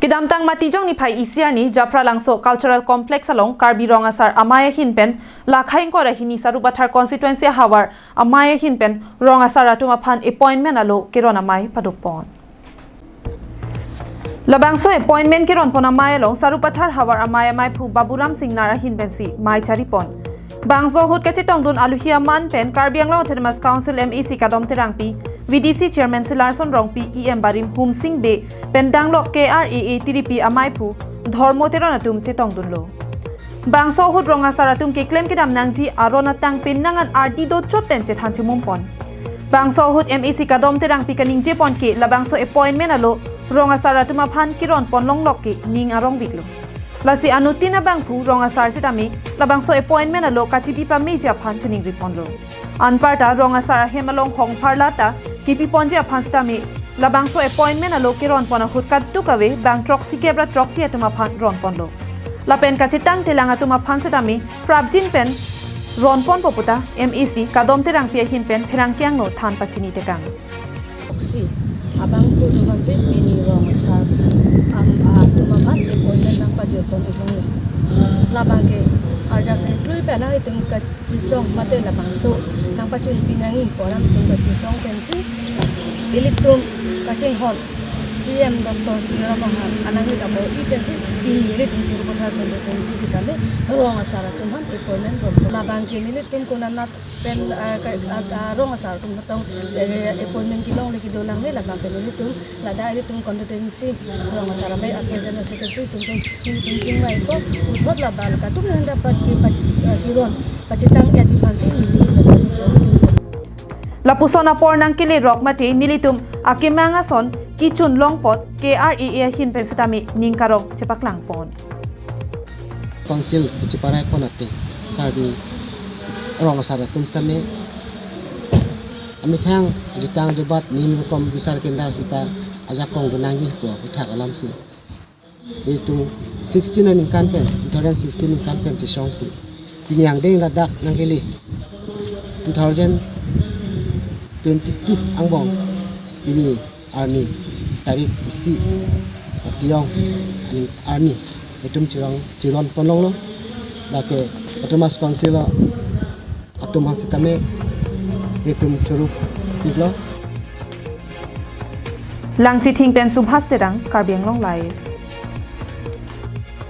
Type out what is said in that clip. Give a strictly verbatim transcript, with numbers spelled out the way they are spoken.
Kedamtang Matijong niphai isi arni Japralangso Cultural Complex along Karbi Rong Asar Amei ahin pen lakha ingkoi ra hini Sarupathar constituency ahavar amei ahin pen rong asar atum aphan appointment alo keron amei padopon. Labangso appointment keronpon amei along Sarupathar havar amei ameiphu Baburam Singnar ahin pensi mei charipon. Bangso ahut kachetongdun aluhi aman pen Karbi Anglong Autonomous Council M A C Kadom Terangpi, V D C Chairman Silarson Rongpi, E M Barim Humsing Bey pen danglok K R A A tiripi ameiphu Dhormo Teron atum chetongdunlo. Bangso ahut rong asar atum keklem kedam nangji aron atang pen nangan ardi dochot pen chethan chimumpon. Bangso ahut M A C Kadom Terangpi kaningjepon ke labangso appointment alo rong asar atum aphan keronpon longlok ke ning arongviklo. Lasi anuttin abangphu rong asar sitame labangso appointment alo kachipi pameji aphan chiningriponlo. Anparta rong asar ahem along hongpharla ta kipiponji aphan sitame labangso appointment alo keronpon ahut kadokave bang throksi kep ra throksi atum aphan ronponlo. Lapen kachetang telang atum aphan sitame prapjin pen ronponpo puta M A C Kadom Terangpi ahin pen pherangke angno than pachini tekang. Si abangphu atum aphan si pini rong asar am atum aphan appointment nangpajirpon iklo. Labang ke arjak nangklui pen nang itum kachisong mate labangso nangpachunpi nangji pu alam itum kachisong pensi ilitum kachinghon C M Doctor Tuliram Ronghang anangli kabo-i pensi pini ilitum Sarupathar constituency sitame rong asar atum aphan appointment ronpo. Labang ke nelitum konat pen, ah, ka-, ah, ah, rong asar atum kachetong, eh, appointment kelongle kedolang me labang ke nelitum ladak ilitum constituency rong asar amei a-president a-secretary atum pen nelitum chingvaipo, puthot labang kadokave dapat ke pachi-, ah, keron pachetang aji aphansi neli laso atum. Lapuson apor nangkelerok mate nelitum akemang ason kechun long apot K R A A ahin pen sitame ning karong chepaklangpon. Council kacheparai pon ate Karbi rong asar atum sitame amethang ajutang ajubat nim rukom bisar kendar sita ajakong dunangji pu aputhak alamsi itum sixteen aningkan pen, two thousand sixteen ningkan pen chesongsi pini angdeng ladak nangkele two thousand twenty-two angbong pini arni tarik isi Matijong aning arni itum chirong chironpon longlo. Lake Autonomous Council atum aphan sitame itum chorupiklo. Langchithing pen Subhas Terang, Karbi Anglong Live.